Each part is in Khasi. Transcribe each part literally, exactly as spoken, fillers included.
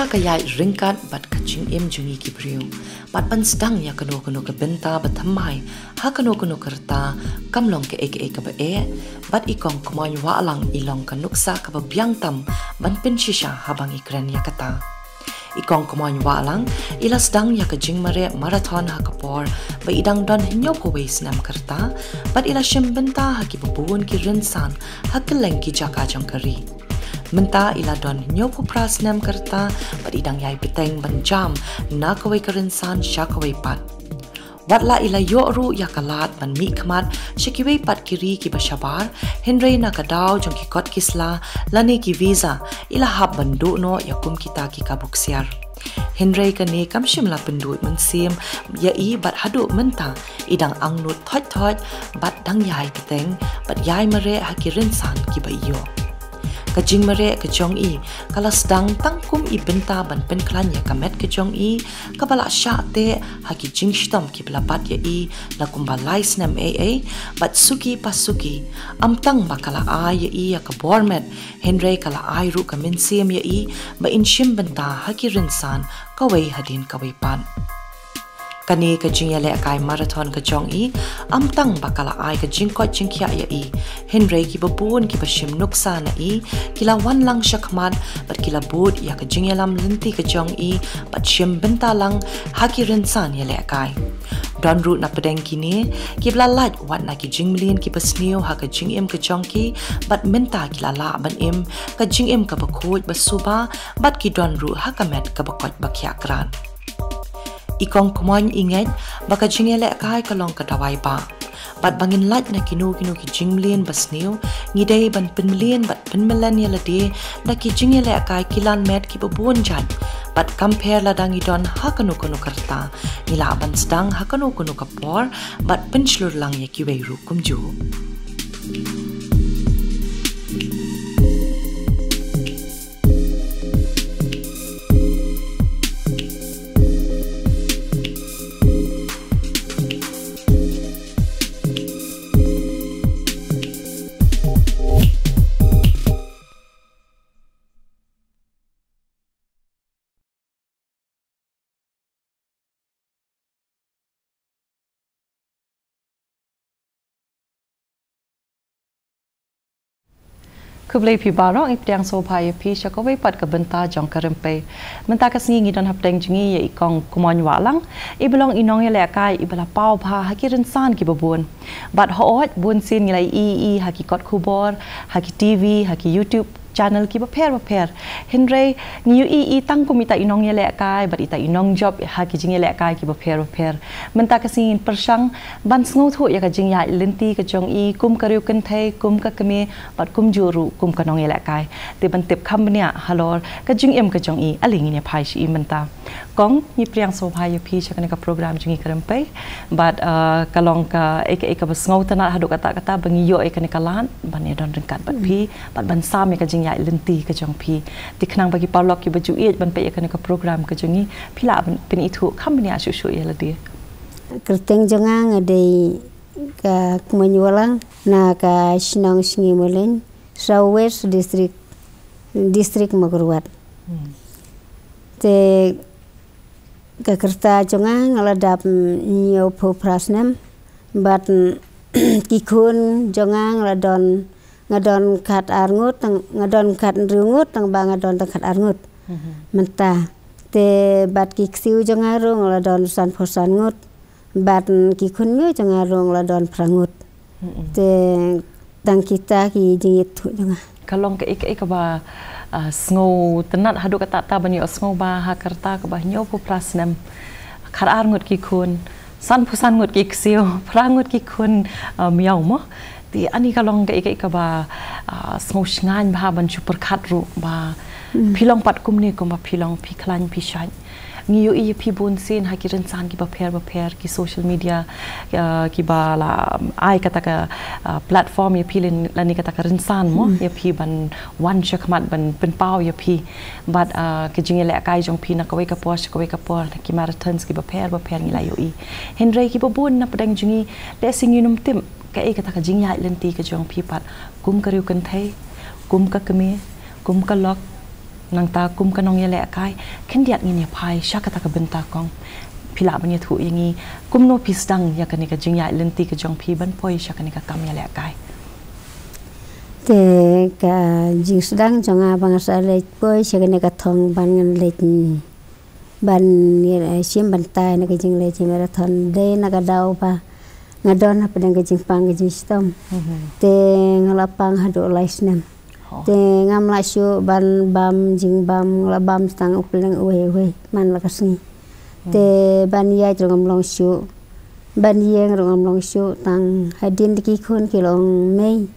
ka ïaid ryngkat bad ka jingim jong ngi ki briew. Bad ban sdang ïa kano kano ka bynta ba thymmai ha kano kano ka rta, kam long kaei kaei kaba eh, bad i Kong Kmoin Wahlang i long ka nuksa kaba biang tam ban pynshisha haba ngi kren ïa kata. I Kong Kmoin Wahlang i la sdang ïa ka jingmareh marathon ha ka por ba i dang don hynñiewphew wei snem ka rta, bad i la shim bynta ha kiba bun ki rynsan ha kylleng ki jaka jong ka ri. Mynta i la don hynñiewphew phra snem ka rta, bad i dang ïai bteng ban jam na kawei ka rynsan sha kawei pat. Wat la i la ïoh ruh ïa ka lad ban mihkhmat sha kiwei pat ki ri kiba shabar, hynrei na ka daw jong ki kot ki sla lane ki visa, i la hap ban duh noh ïa kum kita ki kabu ksiar. Hynrei kane kam shym la pynduh mynsiem ïa i, bad haduh mynta i dang angnud thoit thoit, bad dang ïai bteng bad ïai mareh ha ki rynsan kiba i ïoh. Ka jingmareh ka jong i ka la sdang tang kum i bynta ban pynkhlaiñ ïa ka met ka jong i, kaba la shah teh ha ki jingshitom kiba la bat ïa i la kumba lai snem eiei, bad suki pa suki, ym tang ba ka la ai ïa i ïa ka bor met, hynrei ka la ai ruh ka mynsiem ïa i ba in shim bynta ha ki rynsan kawei hadien kawei pat. Kane ka jingïalehkai marathon ka jong i, ym tang ba ka la ai ka jingkoit jingkhiah ïa i, hynrei kiba bun kiba shim nuksa na i ki la wan lang shakhmat, bad ki la bud ïa ka jingïalam lynti ka jong i, bad shim bynta lang ha ki rynsan ïalehkai. Don ruh na pdeng kine kiba la lait wat na ki jingmlien kiba sniew ha ka jingim ka jong ki, bad mynta ki la lah ban im ka jingim kaba khuid ba suba, bad ki don ruh ha ka met kaba koit ba khiah krad. I Kong Kmoin i ngeit ba ka jingïalehkai ka long ka dawai bah. Bad ba ngin lait na kino kino ki jingmlien ba sniew, ngi dei ban pynmlien bad pynmlien ïa lade da ki jingïalehkai kilan met kiba bun jait. Bad kam pher lada ngi don ha kano kano ka rta, ngi lah ban sdang ha kano kano ka por bad pynshlur lang ïa kiwei ruh kumjuh. Khublei phi baroh, ngi pdiang sngewbha ïa phi sha kawei pat ka bynta jong ka Rympei. Mynta ka sngi ngi don hapdeng jong ngi ïa i Kong Kmoin Wahlang, iba long i nongïalehkai iba la paw bha ha ki rynsan kiba bun. Bad hooid, bunsien ngi la ïohi ha ki kot khubor, ha ki TV, ha ki YouTube channel kiba pher ba pher. Hynrei ngi ïohi i tang kum ita i nongïalehkai bad ita i nongjop ha ki jingïalehkai kiba pher ba pher. Mynta ka sngi ngin pyrshang ban sngewthuh ïa ka jingïaid lynti ka jong i kum ka riewkynthei, kum ka kmie, bad kumjuh ruh kum ka nongïalehkai. Te ban tip kham bniah halor ka jingim ka jong i, ale ngin ïa phai sha i mynta. Kong, ngi pdiang sngewbha ïa phi sha kane ka program jong ngi ka Rympei. Bad, uh, ka long kaei kaei kaba sngewtynnat haduh katta katta ba ngi ïoh ïa kane ka lad ban ïa don ryngkat bad phi, bad ban sam ïa ka jingïaid lynti ka jong phi. Te khnang ba ki paralok kiba ju ïeit ban peit ïa kane ka program ka jong ngi, phi lah ban pynithuh kham bniah shuh shuh ïa lade. Kyrteng jong nga nga dei ka Kmoin Wahlang na ka shnong Sngi Mulein, South West District, District Mawkyrwat. Hmm. Te ka rta jong nga nga la dap, mm, hynñiewphew phra snem. Bad, mm, ki khun jong nga nga la don, nga don khat ar ngut, tang, nga don khat hynriew ngut, tang ba nga don tang khat ar ngut. Mhm. Mynta. Te bad ki ksiew jong nga ruh nga la don sanphew san ngut. Bad ki khun miaw jong nga ruh nga la don phra ngut. Mm-mm. Te tang kita ki jingïathuh jong nga. Ka long kaei kaei kaba, ah, sngewtynnat haduh katta katta ban ïohsngew ba ha ka rta kaba hynñiewphew phra snem, khat ar ngut ki khun, sanphew san ngut ki ksiew, phra ngut ki khun, ah, miaw mo. Te ani ka long kaei kaei kaba, ah, sngewshngaiñ bha ban shu pyrkhat ruh ba, mm, phi long pat kumne kumba phi long, phi khlaiñ phi shait. Ngi ïohi ïa phi bunsien ha ki rynsan kiba pher ba pher, ki social media, ah, kiba la ai kata ka, ah, platform ïa phi lane kata ka rynsan mo, mm, ïa phi ban wan shakhmat ban pynpaw ïa phi. Bad, ah, ka jingïalehkai jong phi na kawei ka por sha kawei ka por, na ki marathons kiba pher ba pher ngi la ïohi. Hynrei kiba bun na pdeng jong ngi, lehse ngim tip kaei kata ka jingïaid lynti ka jong phi pat, kum ka riewkynthei, kum ka kmie, kum ka lok, Nangta kum ka nongïalehkai, khyndiat ngin ïa phai sha kata ka bynta kong. Phi lah ban ïathuh ïa ngi kumno phi sdang ïa kane ka jingïaid lynti ka jong phi ban poi sha kane ka kam ïalehkai. Te ka jingsdang jong nga ba nga sa leit poi sha kane ka thong ban ngan leit ban ïa shim ban tai na ka jingleit marathon dei na ka daw ba nga don hapdeng ka jingpang ka jingshitom. Te nga la pang haduh lai snem. Te ngam lah shuh ban bam jingbam, nga la bam tang u pylleng uwei uwei man la ka sngi. Te ban ïaid ruh ngam long shuh, ban ïeng ruh ngam long shuh, tang hadien da ki khun ki long mei.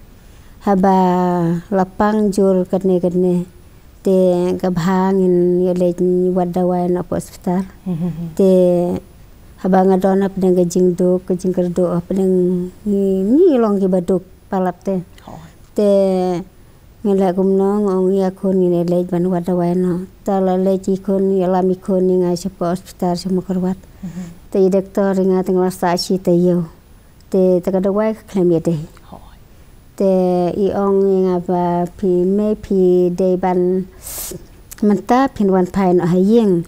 Haba la pang jur katne katne, te ka bha ngin ïa leit wad dawai noh hapoh hospital. Te haba nga don hapdeng ka jingduk ka jingkyrduh hapdeng ngi, ngi long kiba duk palat te. Te nga leh kumno, nga ong ïa khun ngin ïa leit ban wad dawai noh. Te la leit i khun, ïalam i khun ïa nga shapoh hospital sha Mawkyrwat. Te i doktor ïa nga te nga la sah shi taïew. Te, te ka dawai ka khlem ïadei. Te i ong ïa nga ba phi mei phi dei ban, mynta phin wan phai noh ha ïing.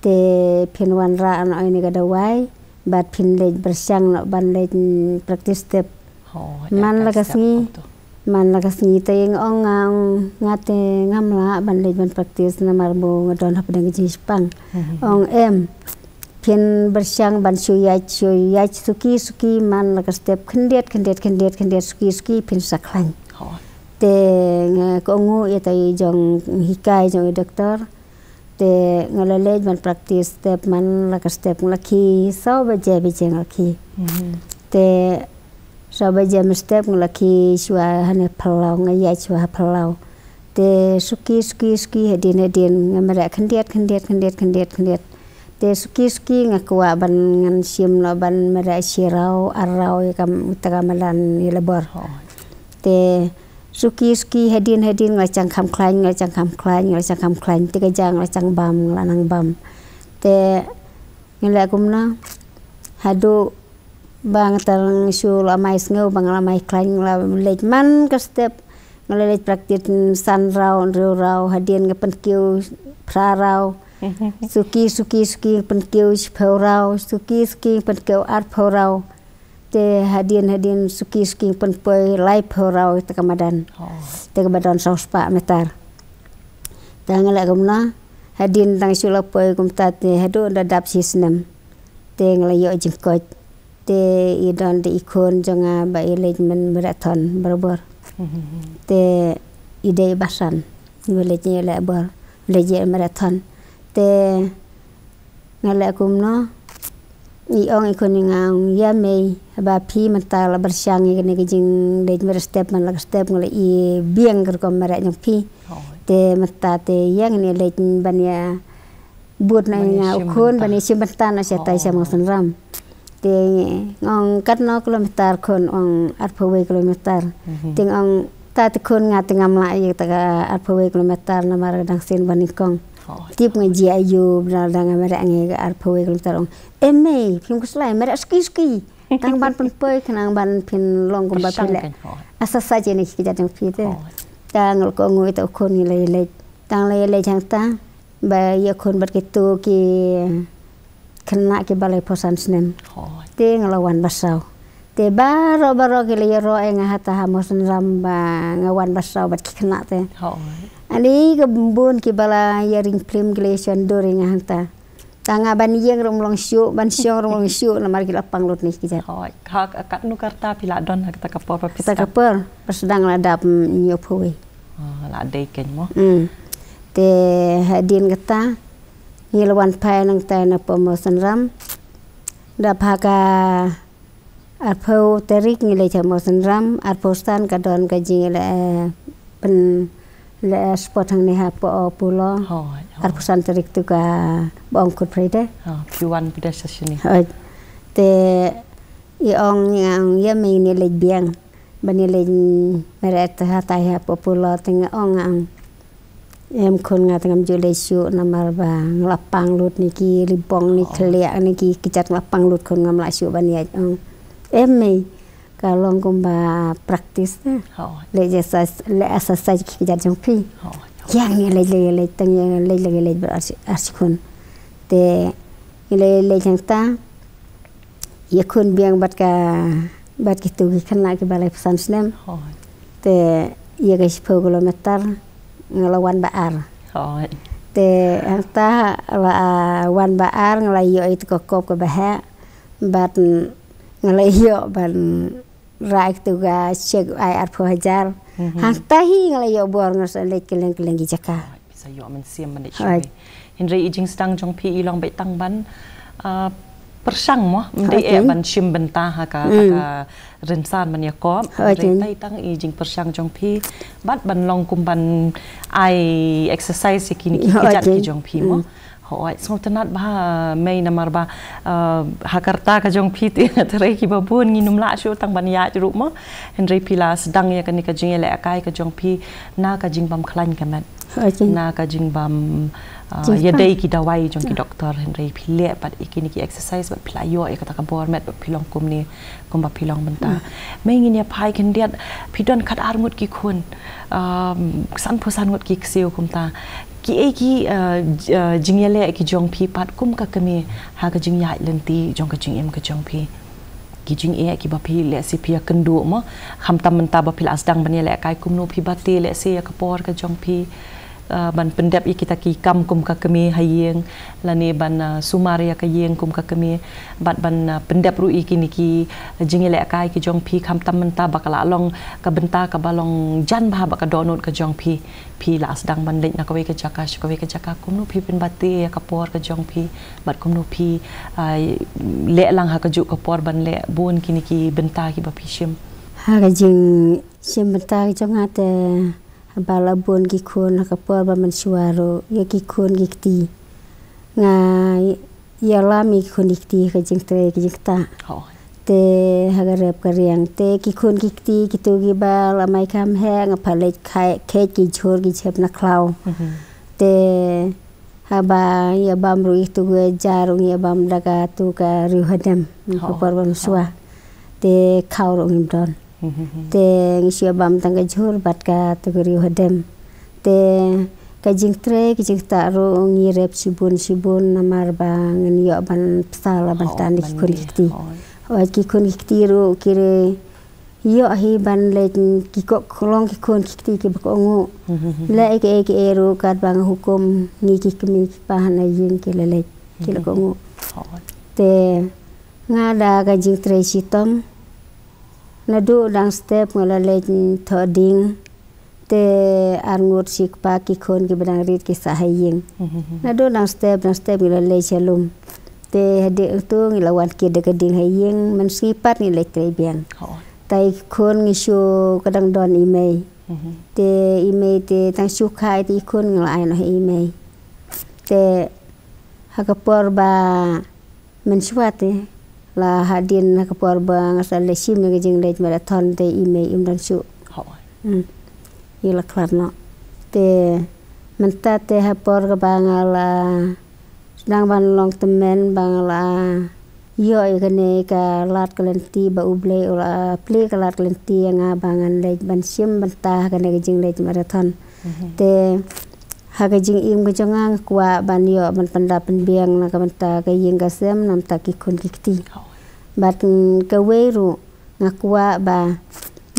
Te phin wanrah noh ïa kane ka dawai bad phin leit pyrshang noh ban leit practice step. Man la ka sngi, man la ka sngi te i ong nga, nga te ngam lah ban leit ban practice namar ba nga don hapdeng ka jingshipang. Ong em, phin pyrshang ban shu ïaid, shu ïaid suki suki man la ka step khyndiat khyndiat khyndiat khyndiat suki suki phin sa khlaiñ. Te nga kohnguh ïa ta i jong hikai jong i doktor. Te nga la leit ban practice step man la ka step nga la khie saw baje baje nga la khie. Te saw baje mynstep nga la khie shuwa hane phyllaw, nga ïaid shuwa ha phyllaw. Te suki suki suki hadien hadien nga mareh khyndiat khyndiat khyndiat khyndiat khyndiat. Te suki suki nga kwah ban ngan shim noh ban mareh shi raw ar raw ïa kata ka madan ïalehbor. Te suki suki hadien hadien nga la chang kham khlaiñ, nga la chang kham khlaiñ, nga la chang kham khlaiñ, te ka ja nga la chang bam, nga la nang bam. Te nga leh kumno haduh ba nga tang shu la mai sngew ba nga la mai khlaiñ, nga la leit man ka step, nga la leit practice san raw hynriew raw, hadien nga pynkiew phra raw. Suki suki suki pynkiew shiphew raw, suki suki pynkiew arphew raw. Te hadien hadien suki suki pynpoi laiphew raw te ka madan. Te kaba don saw spah meter. Te nga leh kumno, hadien tang shu la poi kumta te haduh da dap shi snem. Te nga la ïoh jingkoit. Te i don te i khun jong nga ba i leit marathon barabor. Te i dei ba san, i ba leit ïalehbor, leit ïa marathon. Te nga leh kumno, i ong i khun ïa nga, ong ïa mei, haba phi mynta la pyrshang ïa kane ka jingleit mareh step man la ka step, nga la ïa biang ka rukom mareh jong phi. Te mynta te ïa ngin ïa leit ban ïa bud na ïa nga u khun ban ïa shim bynta na shatai sha Mawsynram. Te nga ong katno kilometer khun, ong arphew wei kilometer. Te nga ong ta te khun nga te ngam lah ïa kata ka arphew wei kilometer namar ka dang sien banyngkong. Tip nga jia aiu ba dang mareh ngi ka arphew wei kilometer, ong em mei phim khuslai mareh suki suki. Tang ban pynpoi khnang ban phin long kumba phi leh. Asa sa jeni ki jat jong phi te. Tang la kohnguh ïa ta u khun ngi la ïaleit. Tang la ïaleit hangta ba ïa khun bad kitu ki khynnah kiba laiphew san snem. Te nga la wan basaw. Te baroh baroh ki la ïaroh ïa nga hata ha Mawsynram ba nga wan basaw bad ki khynnah te. Ani ka bun kiba la ïa ring phlim ki la ïa shon dur ïa nga hangta. Tang nga ban ïeng ruh ym long shuh, ban shong ruh ym long shuh namar ki la pang lut ne ki jat. Hooid. Ha katno ka rta phi la don ha kata ka por ba phi sdang? Kata ka por ba sdang la dap hynñiewphew wei. La dei keiñ mo. Te hadien kata ngi la wan phai nangta na Mawsynram. Dap ha ka arphew tarik ngi leit ha Mawsynram, arphew san ka don ka jing, eh, pyn, eh, sport hangne ha Apollo. Arphew san tarik tu ka ba ong Good Friday. Phi wan phi da sha shini. Te i ong ïa nga, ïa mei ngi leit biang ba ngi leit mareh hatai ha Apollo, te nga ong, nga ong em khun nga te ngam ju leit shuh namar ba nga la pang lut ne ki libong ne ki khlieh ne ki kjat, nga la pang lut khun, ngam lah shuh ban ïaid. Ong em mei, ka long kumba practice te. Leh exercise, leh exercise ki kjat jong phi. Ïa ngi leit leit leit tang ïa leit leit leit bad ar shi, ar shi khun. Te ngi leit leit hangta ïa khun biang bad ka, bad kitu ki khynnah kiba lai phew san snem. Te ïa ka shiphew kilometer nga la wan ba ar. Te hangta la, ah, wan ba ar nga la ïoh ïa ka kop kaba heh bad nga la ïoh ban rah ïa katu ka cheque ai arphew hajar. Hangta hi nga la ïoh bor nga sa leit kylleng kylleng ki jaka. Phi sa ïoh mynsiem ban leit shim. Hynrei i jingsdang jong phi i long beit tang ban, ah, pyrshang mo, ym dei eh ban shim bynta ha ka, ha ka rynsan ban ïakop. Hynrei tai tang i jingpyrshang jong phi bad ban long kum ban ai exercise ïa kine ki kjat ki jong phi mo. Hooid, sngewtynnat bha mei namar ba, ah, ha ka rta ka jong phi te nga tharai kiba bun ngin ym lah shuh tang ban ïaid ruh mo. Hynrei phi la sdang ïa kane ka jingïalehkai ka jong phi na ka jingbym khlaiñ ka met. Na ka jingbym, ah, ïadei ki dawai jong ki doktor, hynrei phi leh pat ïa kine ki exercise bad phi la ïoh ïa kata ka bor met bad phi long kumne kumba phi long mynta. Mei ngin ïa phai khyndiat, phi don khatar ngut ki khun, um, sanphew san ngut ki ksiew kumta. Kiei ki, uh, j-, uh, jingïaleh ki jong phi pat kum ka kmie ha ka jingïaid lynti jong ka jingim ka jong phi? Ki jingeh kiba phi lehse phi ïakynduh mo, khamtam mynta ba phi la sdang ban ïalehkai, kumno phi bate lehse ïa ka por ka jong phi, uh, ban pyndep ïa kita ki kam kum ka kmie ha ïing, lane ban, uh, sumar ïa ka ïing kum ka kmie, bad ban, uh, pyndep ruh ïa kine ki jingïalehkai ki jong phi, khamtam mynta ba ka la long ka bynta kaba long jan bha bad ka dohnud ka jong phi. Phi la sdang ban leit na kawei ka jaka sha kawei ka jaka, kumno phi pynbate ïa ka por ka jong phi bad kumno phi, ah, leh lang ha kajuh ka por ban leh bun kine ki bynta kiba phi shim? Ha ka jingshim bynta ka jong nga te, haba la bun ki khun ha ka por ba mynshuwa ruh ïa ki khun ki kti, nga ïalam ïa ki khun ki kti ha ka jingtrei ka jingktah. Te ha ka rep ka riang te ki khun ki kti kitu kiba la mai kham heh nga pha leit kheit ki jhur ki jhep na khlaw. Te haba ïa bam ruh ïa kitu ki ja ruh ngi ïa bam da katu ka riew hadem. Ka por ba mynshuwa te khaw ruh ngim don. Te ngi shu ïa bam tang ka jhur bad katu ka riew hadem. Te ka jingtrei ka jingktah ruh ngi rep shibun shibun namar ba ngin ïoh ban bsa la ban tan ki khun ki kti. Hooid, ki khun ki kti ruh ki ïoh hi ban leit, ki kohnguh, ki khun ki kti kiba kohnguh. Leh ei ei ei ruh katba nga hukum, ngi ki kmie ki kpa ha ïing ki la leit, ki la kohnguh. Te nga da ka jingtrei shitom, naduh dang step nga la leit thoh ding. Te arngut shi kpa ki khun kiba dang rit ki sah ha ïing. Naduh dang step dang step ngi la leit sha lum. Te hadien tu ngi la wan kit da ka ding ha ïing, mynsngi pat ngi leit trei biang. Te i khun ngi shu, ka dang don i mei. Te i mei te tang shu kha i te i khun ngi la ai noh ha i mei. Te ha ka por ba mynshuwa te, la hadien ha ka por ba nga sa leit shim ïa ka jingleit marathon te i mei im don shuh. Hooid. Hmm. I la khlad noh. Te mynta te ha por kaba nga la sdang ban long tymmen ba nga la ïoh ïa kane ka lad ka lynti ba U Blei u la plie ka lad ka lynti ïa nga ba ngan leit ban shim bynta ha kane ka jingleit marathon. Te ha ka jingim ka jong nga nga kwah ban ïoh ban pyndap pynbiang na ka bynta ka ïing ka sem na bynta ki khun ki kti. Bad, mm, kawei ruh nga kwah ba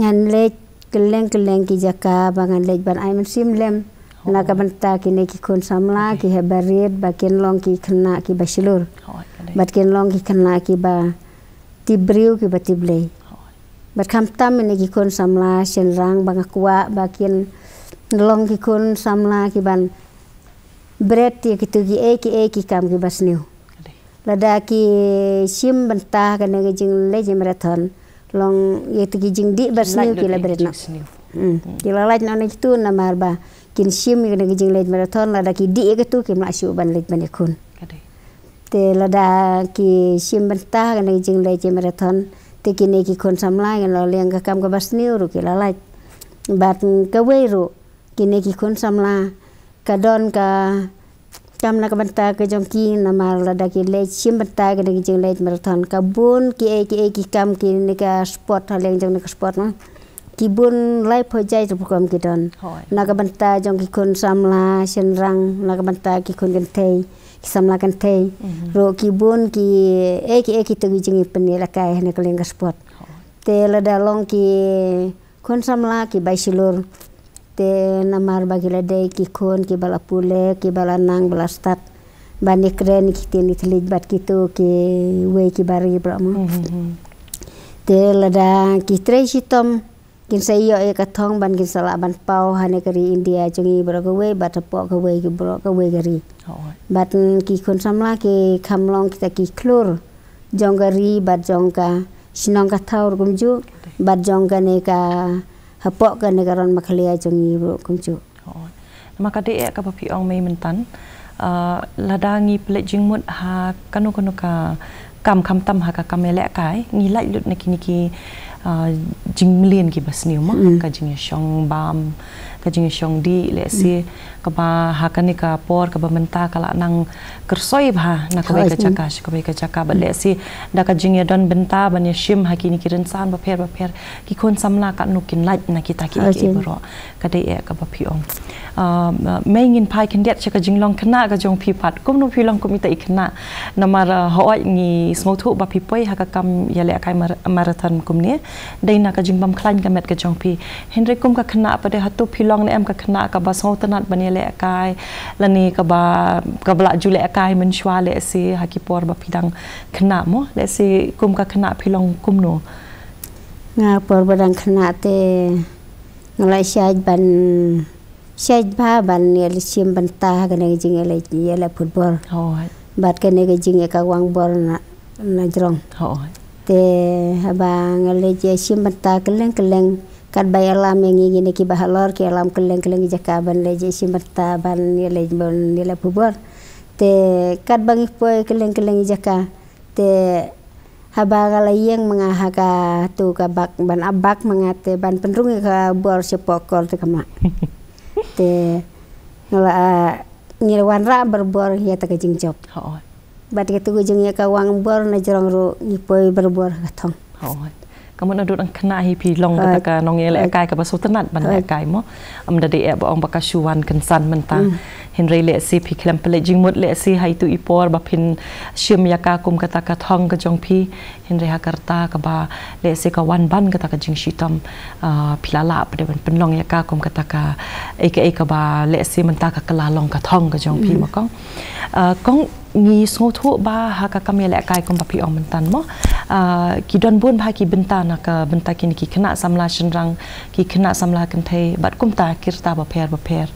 ngan leit kylleng kylleng ki jaka ba ngan leit ban ai mynsiem lem na ka bynta kine ki khun samla ki haba rit ba kin long ki khynnah kiba shlur. Bad kin long ki khynnah kiba tip briew kiba tip Blei. Bad khamtam ine ki khun samla shynrang ba nga kwah ba kin long ki khun samla kiban bret ïa kitu kiei kiei ki kam kiba sniew. Lada ki shim bynta kane ka jingleit marathon, long ïa kitu ki jingdih ba sniew ki la bret noh. Hmm. Ki la lait noh na kitu namar ba kin shim ïa kane ka jingleit marathon, lada ki dih ïa kitu kim lah shuh ban leit ban ïakhun. Te lada ki shim bynta kane ka jingleit marathon, te kine ki khun samla kin la liang ka kam kaba sniew ruh ki la lait. Bad kawei ruh kine ki khun samla ka don ka kam na ka bynta ka jong ki namar lada ki leit shim bynta kane ka jingleit marathon ka bun kiei kiei ki kam kine ka sport ha liang jong kane ka sport ma. ki bun lai phew jait rukom ki don. Hooid. Na ka bynta jong ki khun samla shynrang, na ka bynta ki khun kynthei, ki samla kynthei. Mhm. Ruh ki bun ki e ki e ki tu ki jingpynïalehkai ha ka liang ka sport. Hooid. Te lada long ki khun samla ki bai shlur. Te namar ba ki la dei ki khun ki ba la pule, ki ba la nang ba la stad. Ban ïakren ki ktien ki thylliej bad kitu kiwei ki ba ri bro mo. Mhm. Te lada ki trei shitom kin sa ïoh ïa ka thong ban kin sa lah ban paw ha ne ka ri India jong ngi bro kawei bad hapoh kawei ki bro kawei ka ri. Hooid. Bad ki khun samla ki kham long kita ki khlur jong ka ri bad jong ka shnong ka thaw ruh kumjuh bad jong kane ka hapoh kane ka ron makhlia jong ngi ruh kumjuh. Hooid. Namar ka dei eh kaba phi ong mynta. Ah, lada ngi pynleit jingmut ha kano kano ka kam khamtam ha ka kam ïalehkai ngi lait lut na kine ki, ah, jingmlien ki ba sniew mo. Mm. Ka jingïashong bam, ka jingïashong dih lehse kaba ha kane ka por kaba mynta ka la nang kyrsoi bha na kawei ka jaka sha kawei ka jaka bad lehse da ka jingïadon bynta ban ïashim ha kine ki rynsan bapher bapher ki khun samla katno kin lait na kita ki ki bro. Ka dei eh kaba phi ong. Ah, mei ngin phai khyndiat sha ka jinglong khynnah ka jong phi pat. Kumno phi long kum ita i khynnah. Namar, ah, hooid ngi sngewthuh ba phi poi ha ka kam ïalehkai mar-, marathon kumne. Dei na ka jingbam khlaiñ ka met ka jong phi. Hynrei kum ka khynnah pat de hato phi long ne em ka khynnah kaba sngewtynnat ban ïalehkai lane kaba, kaba la ju lehkai mynshuwa lehse ha ki por ba phi dang khynnah mo lehse kum ka khynnah phi long kumno. Nga por ba dang khynnah te nga la shait ban shait bha ban ïa la shim bynta ha kane ka jingïaleh, ïaleh football. Hooid. Bad kane ka jingïakawang bor na, na jrong. Hooid. Te haba nga la ïa shim bynta kylleng kylleng katba ïalam ïa ngi ngin ki ba halor ki ïalam kylleng kylleng jaka ban la ïa shim bynta ban ïaleh, ban ïaleh football. Te katba ngi poi kylleng kylleng jaka te haba nga la ïeng ma nga ha ka tu ka bak ban ap bak ma nga te ban pynrung ïa ka bor shapoh kor te ka mah. Te nga la, ah, ngi la wanrah barabor ïa ta ka jingjop. Hooid. Bad katu ka jingïakawang bor na jrong ruh ngi poi barabor ha ka thong. Hooid. Ka mut naduh dang khynnah hi phi long kata ka nongïalehkai kaba sngewtynnat ban lehkai mo. Ym da dei eh ba ong ba ka shu wan kynsan mynta. Mm. Hynrei lehse phi khlem pynleit jingmut lehse ha itu i por ba phin shim ïa ka kum kata ka thong ka jong phi. Hynrei ha ka rta kaba lehse ka wan ban kata ka jingshitom, ah, phi la lah pat de ban pynlong ïa ka kum kata ka ei ka ei kaba lehse mynta ka la long ka thong ka jong phi mo kong. Ah, kong ngi sngewthuh ba ha ka kam ïalehkai kumba phi ong mynta mo. Ah, ki don bun bha ki bynta na ka bynta kine ki khynnah samla shynrang, ki khynnah samla kynthei bad kumta ki rta bapher bapher.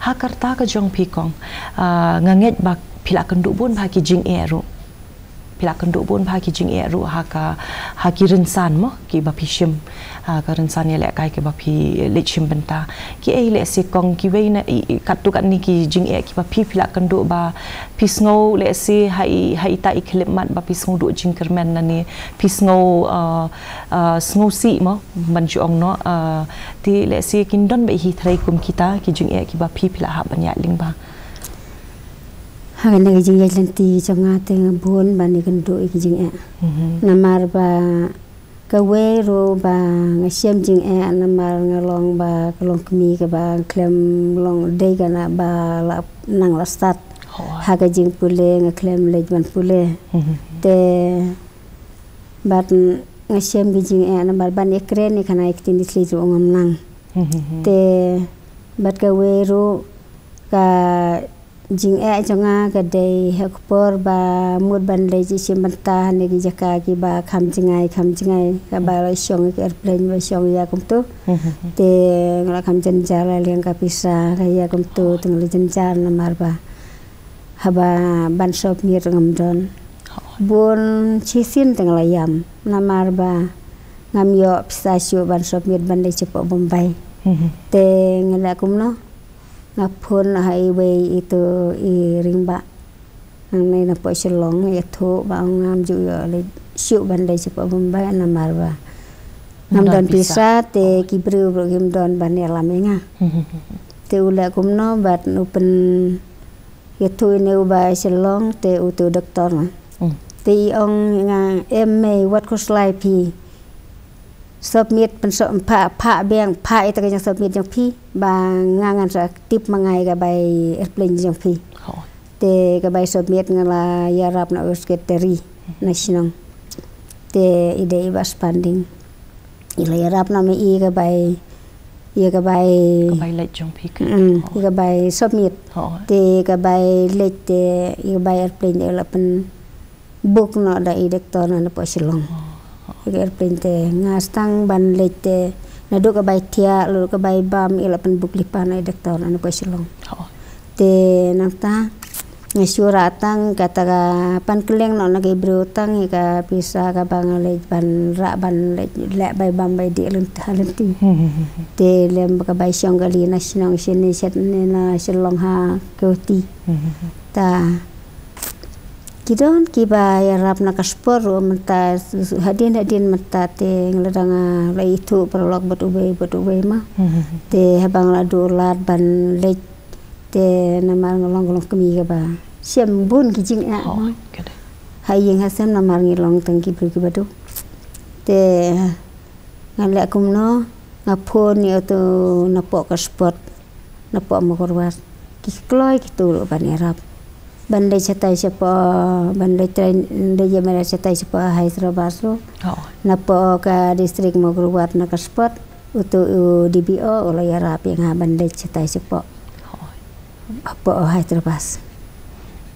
Ha ka rta ka jong phi kong, ah, nga ngeit ba phi la kynduh bun bha ki jingeh ruh. Phi la kynduh bun bha ki jingeh ruh ha ka, ha ki rynsan mo kiba phi shim. Ha ka rynsan ïalehkai kiba phi leit shim bynta. Ki ei lehse kong kiwei na i, i, katto katne ki jingeh kiba phi phi la kynduh ba phi sngew lehse ha i, ha ita i khyllipmat ba phi sngew duh jingkyrmen lane phi sngew, ah, ah, sngewsih mo ban ju ong noh, ah, te lehse kin don ba i hi trai kum kita ki jingeh kiba phi phi la hap ban ïaid lyngba. Ha kane ka jingïaid lynti jong nga te nga bun ban ïakynduh ïa ki jingeh. Mhm. Namar ba kawei ruh ba nga shem jingeh namar nga long ba ka long kmie kaba khlem long dei kane ba la nang la stad. Hooid. Ha ka jingpule nga khlem leit ban pule. Mhm. Te bad nga shem ki jingeh namar ban ïakren ïa kane ka ktien thylliej ruh ngam nang. Mhm. Te bad kawei ruh ka jingeh jong nga ka dei ha ka por ba mut ban leit shim bynta ha kine ki jaka kiba kham jngai kham jngai kaba la shong ïa ki airplane ba shong ïa kumto. Mhm. Te nga la kham jynjar la liang ka pisa ka ïa kumto te nga la jynjar namar ba haba ban submit ngam don. Bun shisien te nga la ïam namar ba ngam ïoh pisa shuh ban submit ban leit shapoh Bombay. Mhm. Te nga la kumno nga phone ha iwei itu i rangbah. Nangne na poh Shillong ïathuh ba ong ngam ju ïoh leit shuh ban leit shapoh Bombay namar ba ngam don pisa te ki briew ruh kim don ban ïalam ïa nga. Mhm. Te u leh kumno bad u pynïathuh ïa une uba Shillong te utu doktor nga. Mm. Te i ong ïa nga em mei wat khuslai phi. Submit, pynso-, pha, pha biang, pha ïa ka jingïasubmit jong phi, ba nga ngan sa tip ma nga ïa ka bai airplane jong phi. Te ka bai submit nga la ïarap na u secretary na shnong. Te i dei i Bah Spanding. I la ïarap na me ïa ka bai, ïa ka bai. Ka bai leit jong phi ka. Mm, ïa ka bai submit. Te ka bai leit te, ïa ka bai airplane te la pyn book noh da i doktor na napoh Shillong. Ïa ka airplane te nga sdang ban leit te naduh ka bai thiah, naduh ka bai bam, i la pyn book lypa na i doktor na napoh Shillong. Te nangta nga shu rah tang kata ka pan kylleng noh na ki briew tang ïa ka pisa kaba nga leit ban rah ban leit leh bai bam bai dih lynti ha lynti. Te lem ka bai shong kali na shnong shane shet ne na Shillong ha Guwahati. Ta ki don kiba ïarap na ka sport ruh mynta, hadien hadien mynta te nga la dang, ah, la ithuh paralok bad uwei bad uwei ma. Te haba nga la duh lad ban leit te namar nga long, nga long kmie kaba shem bun ki jingeh ma. Ha ïing ha sem namar ngi long tang ki briew kiba duk. Te nga leh kumno, nga phone ïa uto napoh ka sport, napoh Mawkyrwat. Ki kloi kito ruh ban ïarap. Ban leit shatai shapoh, ban leit train, leit ïa mera shatai shapoh Hyderabad ruh. Napoh ka district Mawkyrwat na ka sport, uto u D B O u la ïarap ïa nga ban leit shatai shapoh. Hapoh Hyderabad.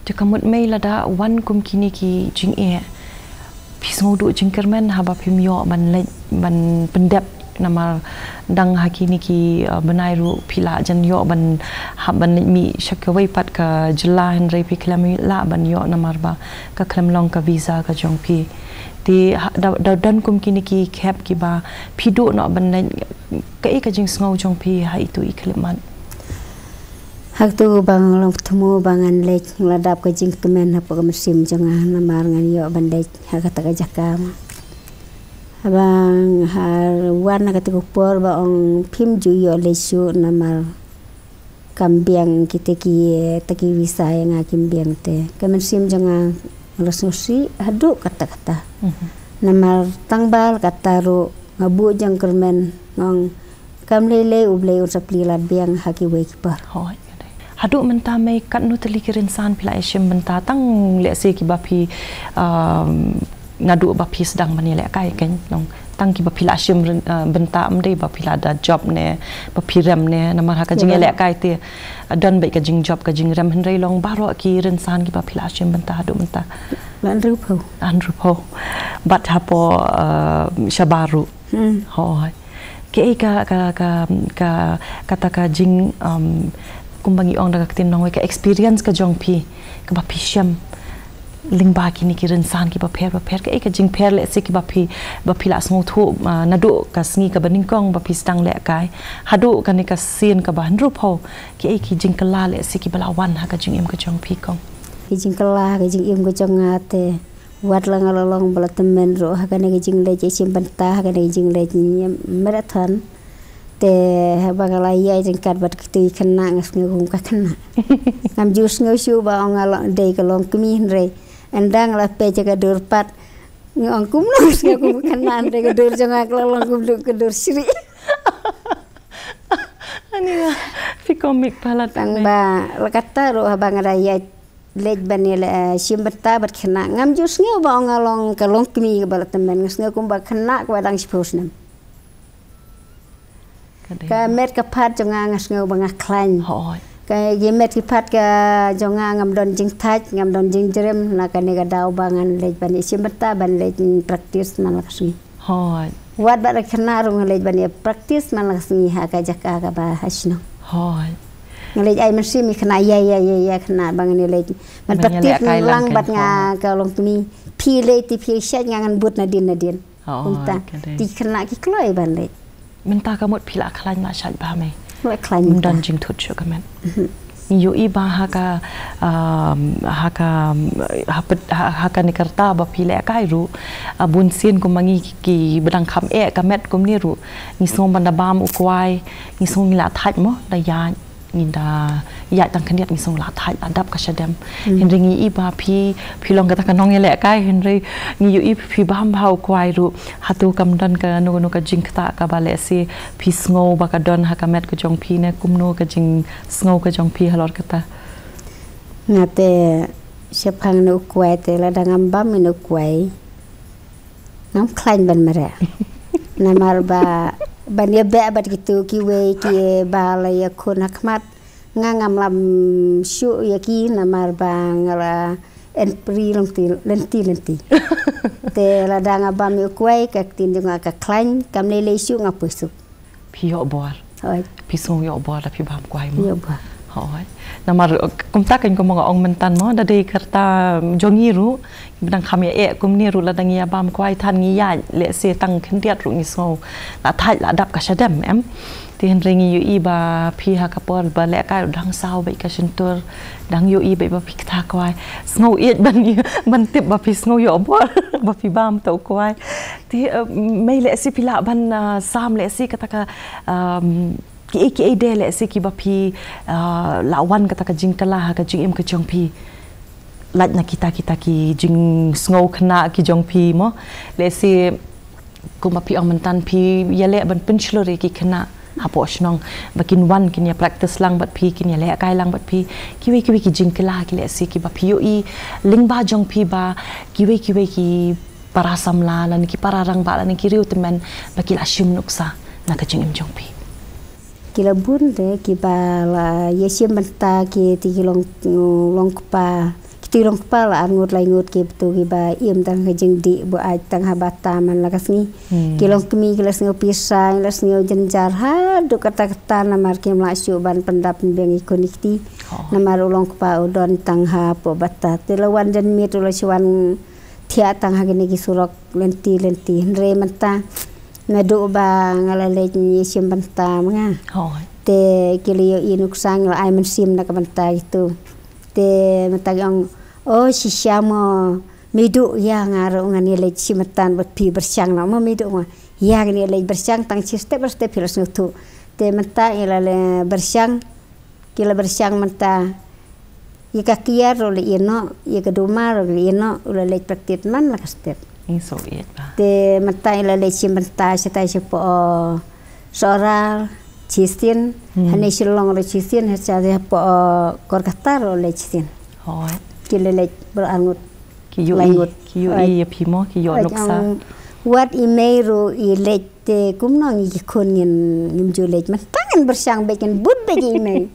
Te ka mut mei lada wan kum kine ki jingeh, phi sngew duh jingkyrmen haba phim ïoh ban leit ban pyndep namar dang ha kine ki, uh, bnai ruh phi lah jan ïoh ban hap ban leit mih sha kawei pat ka jylla hynrei phi khlem lah ban ïoh namar ba ka khlem long ka visa ka jong phi. Te ha, da, da don kum kine ki khep kiba phi duh noh ban leit, kaei ka jingsngew jong phi ha itu i khyllipmat? Ha katu ba nga long thmu ba ngan leit, nga la dap ka jingkmen hapoh ka mynsiem jong nga namar ngan ïoh ban leit ha kata ka jaka ma. Haba nga wan ha kata ka por ba ong phim ju ïoh leit shuh namar kam biang kita ki, kita ki visa ïa nga kim biang te. Ka mynsiem jong nga nga la sngewsih haduh katta katta. Namar tang ba la katta ruh nga buh jingkyrmen nga ong kam lei lei U Blei un sa plie lad biang ha kiwei ki por. Haduh mynta mei katno tylli ki rynsan phi la ïashim bynta tang lehse kiba phi, um, naduh ba phi sdang ban ïalehkai kein nong tang kiba phi la shim ryn-, uh, bynta ym dei ba phi la da job ne ba phi rem ne namar ha ka jingïalehkai te, uh, don beit ka jingjob ka jingrem hynrei long baroh ki rynsan kiba phi la shim bynta haduh mynta. Hynriewphew. Hynriewphew. Bad hapoh, uh, shabar ruh. Hooid. Kaei ka, ka, ka, ka, kata ka jing, um, kumba ngi ong da ka ktien nongwei ka experience ka jong phi, kaba phi shem lyngba kine ki rynsan kiba pher ba pher, kaei ka jingpher lehse kiba phi, ba phi la sngewthuh, uh, naduh ka sngi kaba nyngkong ba phi sdang lehkai haduh kane ka sien kaba hynriewphew, kaei ki jingkylla lehse kiba la wan ha ka jingim ka jong phi kong? Ki jingkylla ha ka jingim ka jong nga te wat la nga la long ba la tymmen ruh ha kane ka jingleit ïashim bynta, ha kane ka jingleit marathon. Te haba nga la ïaid ryngkat bad kito ki khynnah nga sngew kum ka khynnah. Ngam ju sngew shuh ba ong nga long dei ka longkmie hynrei ynda nga la peit ïa ka dur pat nga ong kumno nga sngew kum ka khynnah hynrei ka dur jong nga ka la long kumjuh ka dur shrieh. Ani nga phi komik palat. Tang ba la katta ruh haba nga la ïaid leit ban ïaleh, eh, shim bynta bad khynnah ngam ju sngew ba ong nga long ka longkmie kaba la tymmen, nga sngew kumba khynnah kaba dang shiphew snem. Ka met ka phad jong nga nga sngew ba nga khlaiñ. Ka ki met ki phad ka jong nga ngam don jingthait, ngam don jingjrem, na kane ka daw ba ngan leit ban ïashim bynta ban leit practice man la ka sngi. Wat bad la khynnah ruh nga leit ban ïa practice man la ka sngi ha ka jaka kaba ha shnong. Nga leit ai mynsiem ïa khynnah, ïa, ïa, ïa, ïa khynnah ba ngan ïa leit ban practice lang bad nga ka longkmie. Phi leit te phi shait nga ngan bud nadien nadien. Kumta. Te khynnah ki kloi ban leit. Mynta ka mut phi la khlaiñ la shait bha mei. La khlaiñ mynta. Don jingthut shuh ka met. Ngi ïohi ba ha ka, um, ha ka, ha pet-, ha, ha kane ka rta ba phi lehkai ruh, uh, bun sien kumba ngi ki, kiba dang kham eh ka met kumne ruh. Ngi sngew ban da bam u kwai, ngi sngew ngi la thait mo, da ïaid. Ngi da ïaid tang khyndiat ngi sngew la thait la dap ka shadem. Hynrei ngi i ba phi, phi long kata ka nongïalehkai, hynrei ngi ïohi phi bam bha u kwai ruh. Hato kam don kano kano ka jingktah kaba lehse phi sngew ba ka don ha ka met ka jong phi ne kumno ka jingsngew ka jong phi halor kata? Nga te shaphang ïa u kwai te lada ngam bam ïa u kwai ngam khlaiñ ban mareh. Namar ba ban ïabeh bad kito kiwei kiba la ïakhun ha khmat, nga ngam lam shuh ïa ki namar ba nga la en pri lynti lynti lynti. Te lada nga bam ïa u kwai ka ktien jong nga ka khlaiñ, kam lei lei shuh nga poi suk. Phi ïoh bor. Hooid. Phi sngew ïoh bor da phi bam kwai mo. Ïoh bor. Hooid. Namar kumta kan kumba nga ong mynta mo, da dei ka rta jong ngi ruh ba dang kham ïa eh kumne ruh lada ngi ïa bam kwai than ngi ïaid lehse tang khyndiat ruh ngi sngew la thait la dap ka shadem em. Te hynrei ngi ïohi ba phi ha ka por ba lehkai ruh dang saw beit ka shyntur, dang ïohi beit ba phi ktah kwai. Sngew ïeit ban, ban tip ba phi sngew ïoh bor ba phi bam ta u kwai. Te, eh, mei lehse phi lah ban, ah, sam lehse kata ka, um, kiei kiei de lehse kiba phi, ah, lah wan kata ka jingkylla ha ka jingim ka jong phi. Lait na kita kita ki jingsngew khynnah ki jong phi mo. Lehse kumba phi ong mynta phi ïaleh ban pynshlur ïa ki khynnah hapoh shnong ba kin wan kin ïa practice lang bad phi, kin ïalehkai lang bad phi. Kiwei kiwei ki jingkylla ki lehse kiba phi ïohi lyngba jong phi ba kiwei kiwei ki para samla lane ki para rangbah lane ki riewtymmen ba ki la shim nuksa na ka jingim jong phi. Ki la bun de kiba la ïa shim bynta ki te ki long, long kpa, ki te long kpa la ar ngut lai ngut ki btu kiba im tang ka jingdih buaid tang ha bata man la ka sngi. Hmm. Ki long kmie ki la sngew pisa, ki la sngew jynjar haduh katta katta namar kim lah shuh ban pyndap pynbiang ïa ki khun ki kti. Oh. Namar u long kpa u don tang hapoh bata. Te la wan janmiet u la shu wan thiah tang ha kine ki surok lynti lynti. Hynrei mynta naduh ba nga la leit ïa shim bynta ma nga. Hooid. Te ki la ïohi nuksa ngi la ai mynsiem na ka bynta kitu. Te mynta ki ong, "O shisha mo, meiduh ïa nga ruh ngan ïa leit shim bynta bad phi byrshang noh mo meiduh mo. Ïa ngan ïa leit byrshang tang shi step ar step phi la sngewthuh." Te mynta ngi la leit byrshang, ki la byrshang mynta. Ïa ka kiar ruh la ïeh noh, ïa ka duma ruh la ïeh noh, u la leit practice man la ka step. Ïng so ïeit ba. Te mynta i la leit shim bynta shatai shapoh, uh, Sohra shisien, hmm, hane Shillong ruh shisien, shatai shapoh, uh, Kolkata ruh leit shisien. Hooid. Ki la leit baroh ar ngut. Ki ïohi, lai ngut, ki ïohi, hooid, ïa phi mo, ki ïoh nuksa. Wat i mei ruh i leit te kumno ngi ki khun ngin, ngim ju leit. Mynta ngin byrshang beit, ngin bud beit ïa i mei.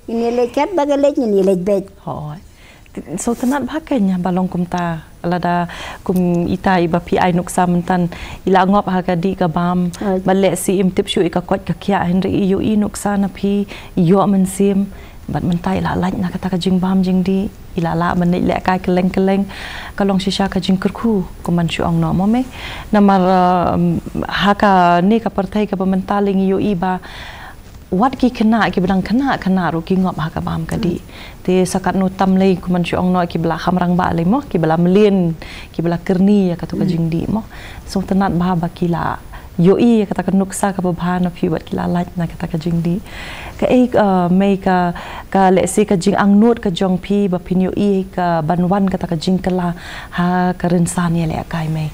Ngin ïa leit katba ka leit ngin ïa leit beit. Hooid. Sngewtynnat bha kein ba long kumta. Lada kum ita iba phi ai nuksa mynta i la ngop ha ka dih ka bam. Hooid. Ba lehse im tip shuh ïa ka koit ka khiah hynrei i ïohi nuksa na phi, i ïoh mynsiem. Bad mynta i la lait na kata ka jingbam jingdih, i la lah ban leit lehkai kylleng kylleng, ka long shisha ka jingkyrkhu, kumban shu ong noh mo mei. Namar, um, ha kane ka pyrthei kaba mynta lei ngi ïohi ba wat ki khynnah kiba dang khynnah khynnah ruh ki ngop ha ka bam ka dih. Te sa katno tam lei kumban shu ong noh kiba la kham rangbah lei mo, kiba la mlien, kiba la kyrni ïa kato ka jingdih mo. Sngewtynnat bha ba ki la ïohi ïa kata ka nuksa kaba bha na phi bad ki la lait na kata ka jingdih. Kaei, uh, mei ka, ka lehse ka jingangnud ka jong phi ba phin ïohi ka ban wan kata ka jingkylla ha ka rynsan ïalehkai mei?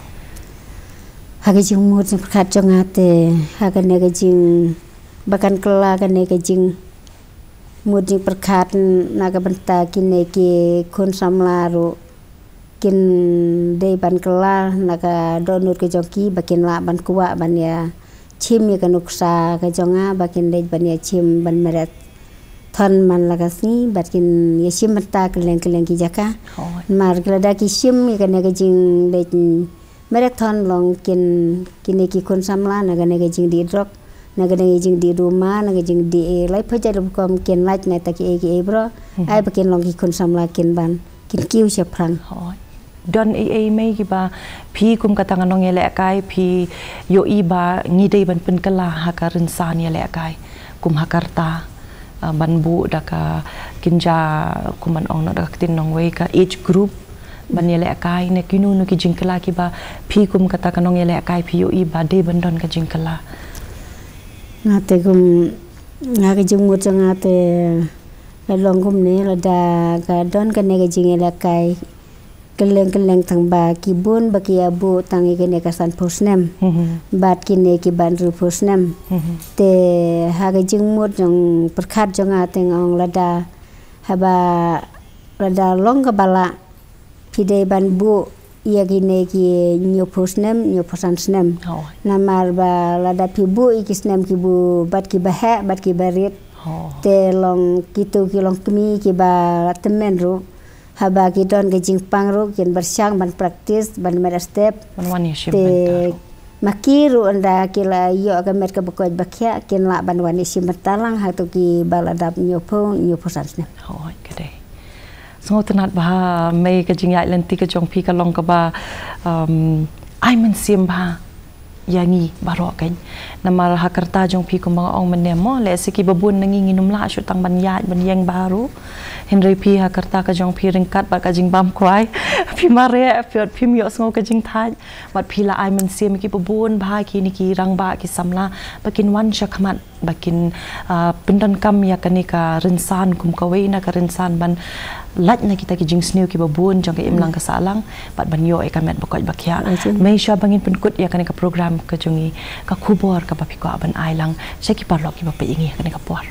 Ha ka jingmut jingpyrkhat jong nga te, ha kane ka jing, ba kan kylla kane ka jingmut jingpyrkhat na ka bynta kine ki khun samla ruh kin dei ban kylla na ka dohnud ka jong ki ba kin lah ban kwah ban ïa shim ïa ka nuksa ka jong nga ba kin leit ban ïa shim ban marathon man la ka sngi bad kin ïa shim bynta kylleng kylleng ki jaka. Hooid. Namar ki lada ki shim ïa kane ka jingleit marathon long kin, kine ki khun samla na kane ka jingdih drok, na kane ka jingdih duma, na ka jingdih, eh, lai phaw jait rukom kin lait na ta kiei kiei baroh. Mhm. Ai ba kin long ki khun samla kin ban, kin kiew shaphrang. Hooid. Don ei ei mei kiba phi kum kata ka nongïalehkai phi ïohi ba ngi dei ban pynkylla ha ka rynsan ïalehkai kum ha ka rta, ah, ban buh da ka kynja kumban ong noh da ka ktien nongwei ka age group ban ïalehkai ne kino kino ki jingkylla kiba phi kum kata ka nongïalehkai phi ïohi ba dei ban don ka jingkylla? Nga te kum Nga ka jingmut jong nga te la long kumne, lada ka don kane ka jingïalehkai kylleng kylleng tang ba ki bun ba ki ïa buh tang ïa kane ka sanphew snem. Bad kine ki ba hynriewphew snem. Te ha ka jingmut jong pyrkhat jong nga te nga ong lada haba lada long kaba lah phi dei ban buh ïa kine ki hynñiewphew snem, hynñiewphew san snem. Namar ba lada phi buh ïa ki snem ki buh bad ki ba heh bad ki ba rit. Te long kito ki long kmie ki ba la tymmen ruh, haba ki don ka jingpang ruh kin pyrshang ban practice ban met step. Ban wan ïa shim bynta ruh. Ma ki ruh ynda ki la ïoh ka met kaba koit ba khiah kin lah ban wan ïa shim bynta lang ha kito ki ba la dap hynñiewphew, hynñiewphew san snem. Hooid, ka dei. Sngewtynnat bha mei, ka jingïaid lynti ka jong phi ka long kaba, um, ai mynsiem bha ïa ngi baroh kein. Namar ha ka rta jong phi kumba nga ong mynne mo, lehse ki ba bun na ngi ngin ym lah shuh tang ban ïaid ban ïeng bha ruh. Hynrei phi ha ka rta ka jong phi ryngkat bad ka jingbam kwai, phi mareh, phi, phim ïohsngew ka jingthait. Bad phi la ai mynsiem ki ba bun bha kine ki rangbah ki samla ba kin wan sha khmat ba kin, ah, pyndonkam ïa kane ka rynsan kum kawei na ka rynsan ban lait na kita ki jingsniew ki ba bun jong ka imlang ka sahlang bad ban ïoh ïa ka met ba koit ba khiah. Mei, shuwa ba ngin pynkut ïa kane ka program ka jong ngi, ka khubor kaba phi kwah ban ai lang sha ki paralok ki ba peit ïa ngi ha kane ka por.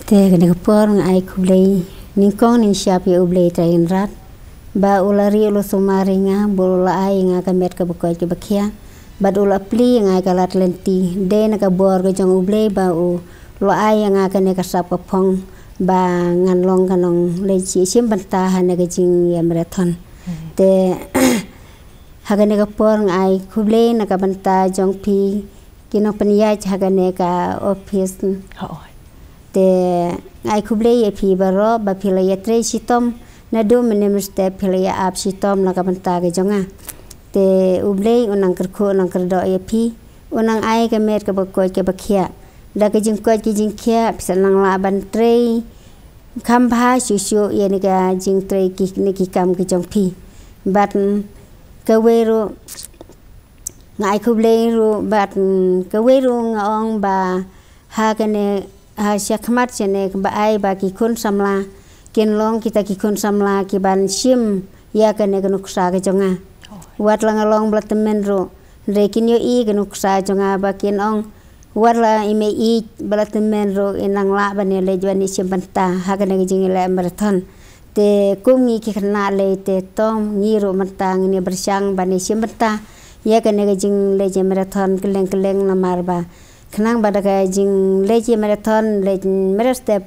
Te kane ka por nga ai khublei nyngkong nyngshap ïa U Blei Trai Kynrad ba u la ri u la sumar ïa nga, ba u la ai ïa nga ka met kaba koit kaba khiah, bad u la plie ïa nga ka lad lynti. Dei na ka bor ka jong U Blei ba u la ai ïa nga kane ka sap ka phong ba ngan long ka nongleit shim bynta ha kane ka jingïa marathon. Te ha kane ka por nga ai khublei na ka bynta jong phi ki nongpynïaid ha kane ka office. Te nga ai khublei ïa phi baroh ba phi la ïatrei shitom, naduh mynne mynstep phi la ïa ap shitom na ka bynta ka jong nga. Te U Blei u nang kyrkhu, u nang kyrdoh ïa phi, u nang ai ka met kaba koit kaba khiah. Da ka jingkoit ka jingkhiah phi sa nang lah ban trei kham bha shuh shuh ïa kane ka jingtrei ki, ne ki kam ki jong phi. Bad kawei ruh nga ai khublei ruh, bad kawei ruh nga ong ba ha kane, ha shakhmat shane ba ai ba ki khun samla kin long kita ki khun samla ki ban shim ïa kane ka nuksa ka jong nga. Wat la nga long ba la tymmen ruh, hynrei kin ïohi ka nuksa jong nga ba kin ong, wat la i mei ïeit ba la tymmen ruh i nang lah ban ïaleit ban ïashim bynta ha kane ka jingïaleh marathon. Te kum ngi ki khynnah lei te to ngi ruh mynta ngin ïa pyrshang ban ïashim bynta ïa kane ka jingleit ïa marathon kylleng kylleng, namar ba khnang ba da ka jingleit ïa marathon, leit marathon step,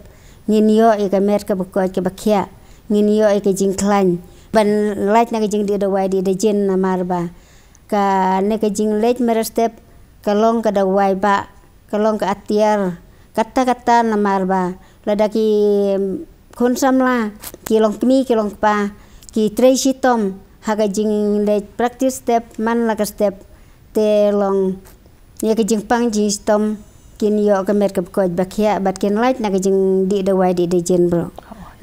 ngin ïoh ïa ka met kaba koit kaba khiah, ngin ïoh ïa ka jingkhlaiñ ban lait na ka jingdih dawai dih da jin, namar ba kane ka jingleit marathon step ka long ka dawai ba ka long ka atiar katta katta, namar ba lada ki khun samla ki long kmie ki long kpa ki trei shitom ha ka jingleit practice step man la ka step, te long ïa ka jingpang jingshitom kin ïoh ka met kaba koit ba khiah bad kin lait na ka jingdih dawai dih da jin bro.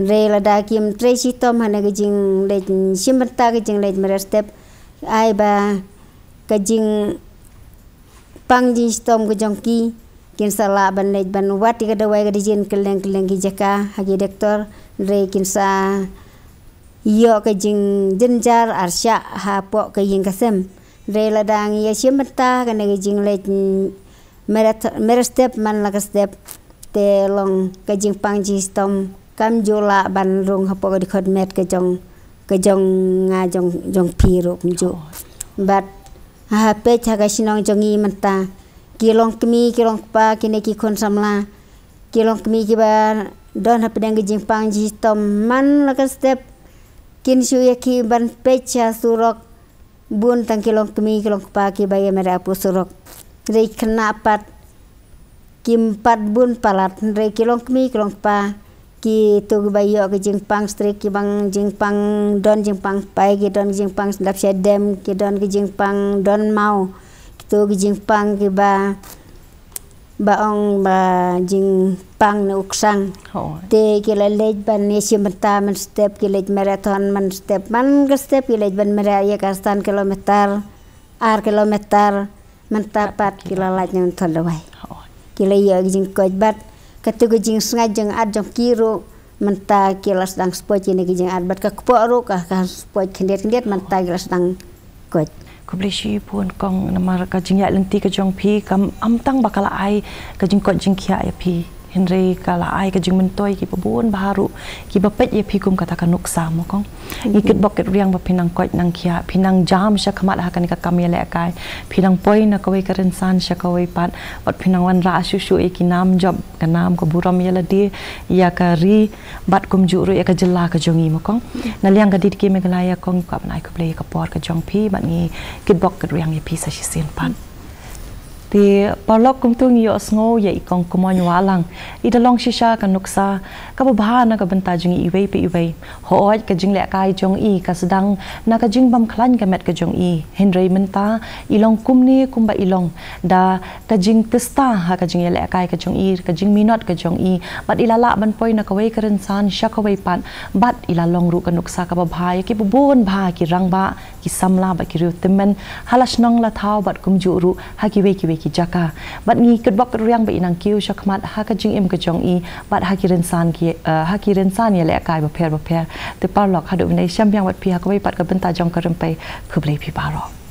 Hynrei lada kim trei shitom ha kane ka jingleit shim bynta ka jingleit marathon step, ai ba ka jing pang jingshitom ka jong ki, kin sa lah ban leit ban wad ïa ka dawai ka da jin kylleng kylleng ki jaka ha ki doktor, hynrei kin sa ïoh ka jingjynjar ar shah hapoh ka ïing ka sem. Hynrei lada ngi ïashim bynta ha kane ka jingleit marathon, marathon step man la ka step, te long ka jingpang jingshitom kam ju lah ban rung hapoh ka dkhot met ka jong, ka jong nga jong, jong phi ruh kumjuh. Bad ha peit ha ka shnong jong ngi mynta, ki long kmie ki long kpa, kine ki khun samla, ki long kmie kiba don hapdeng ka jingpang jingshitom man la ka step, kin shu ïa ki ban peit sha surok, bun tang ki long kmie ki long kpa kiba ïa mareh hapoh surok. Hynrei khynnah pat kim pat bun palat, hynrei ki long kmie ki long kpa, kito kiba ïoh ka jingpang strik, ki bang jingpang, don jingpang pai, ki don jingpang dap shadem, ki don ka jingpang don maw, kito ki jingpang kiba, ba ong ba jingpang ne u ksang. Te ki la leit ban ïashim bynta man step, ki leit marathon man step, man ka step ki leit ban mareh ïa ka san kilometer, ar kilometer, mynta pat ki la lait na ka thon dawai. Ki la ïoh ka jingkoit bad Katu ka jingsngaid jingat jong ki ruh mynta ki la sdang sport ïa kine ki jingat bad ka kpoh ruh ka ka sport khyndiat khyndiat mynta ki la sdang koit. Khublei shibun kong, namar ka jingïaid lynti ka jong phi kam, am tang ba ka la ai ka jingkoit jingkhiah ïa phi, hynrei ka la ai ka jingmyntoi kiba bun bha ruh kiba peit ïa phi kum kata ka nuksa mo kong. Ngi kitbok kitrwiang ba phi nang koit nang khiah, phi nang jam shakhmat ha kane ka kam ïalehkai, phi nang poi na kawei ka rynsan sha kawei pat, bad phi nang wanrah shuh shuh ïa ki nam jop, ka nam ka burom ïa lade, ïa ka ri, bad kumjuh ruh ïa ka jylla ka jong ngi mo kong. Na liang ka DDK Meghalaya kong, ka ban ai khublei ïa ka por ka jong phi bad ngi kitbok kitrwiang ïa phi sa shisien pat. Te paralok, kumtu ngi ïohsngew ïa i kong Kmoin Wahlang, i da long shisha ka nuksa kaba bha na ka bynta jong ngi iwei pa iwei. Hooid, ka jinglehkai jong i ka sdang na ka jingbymkhlaiñ ka met ka jong i, hynrei mynta i long kumne kumba i long da ka jingtista ha ka jingïalehkai ka jong i, ka jingminot ka jong i, bad i la lah ban poi na kawei ka rynsan sha kawei pat, bad i la long ruh ka nuksa kaba bha ïa kiba bun bha ki rangbah, ki samla bad ki riewtymmen ha la shnong la thaw bad kumjuh ruh ha kiwei kiwei ki jaka. Bad ngi kitbok kitrwiang ba i nang kiew shakhmat ha ka jingim ka jong i bad ha ki rynsan ki, eh, ha ki rynsan ïalehkai bapher bapher. Te paralok, haduh mynne shem biang bad phi ha kawei pat ka bynta jong Ka Rympei. Khublei phi baroh.